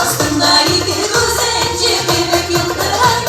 астында ике күзе энҗе кебек елтырый.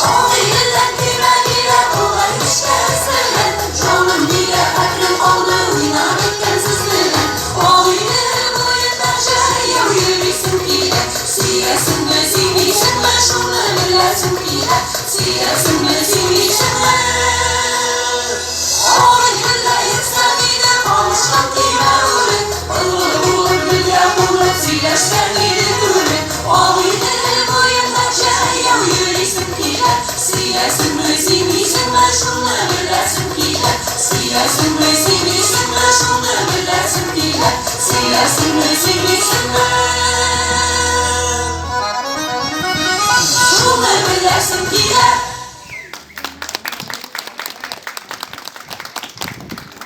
Агыйделдән көймә килә, кулга ишкәс белән. Җаным, нигә хәтерем калды уйнап әйткән сүз белән? Агыйдел буенда җәяү йөрисем килә. Сөясеңме, сөймисеңме, шуны беләсем килә. Сөясеңме, сөймисеңме? Агыйделдә йөрсәм иде, камыштан көймә үреп. Олы булып, бергә булып сөйләшкән идек үреп. Агыйдел буенда җәяү йөрисем килә. Сөясеңме, сөймисеңме, шуны беләсем килә. Сөясеңме, сөймисеңме, шуны беләсем килә. Сөясеңме, сөймисеңме?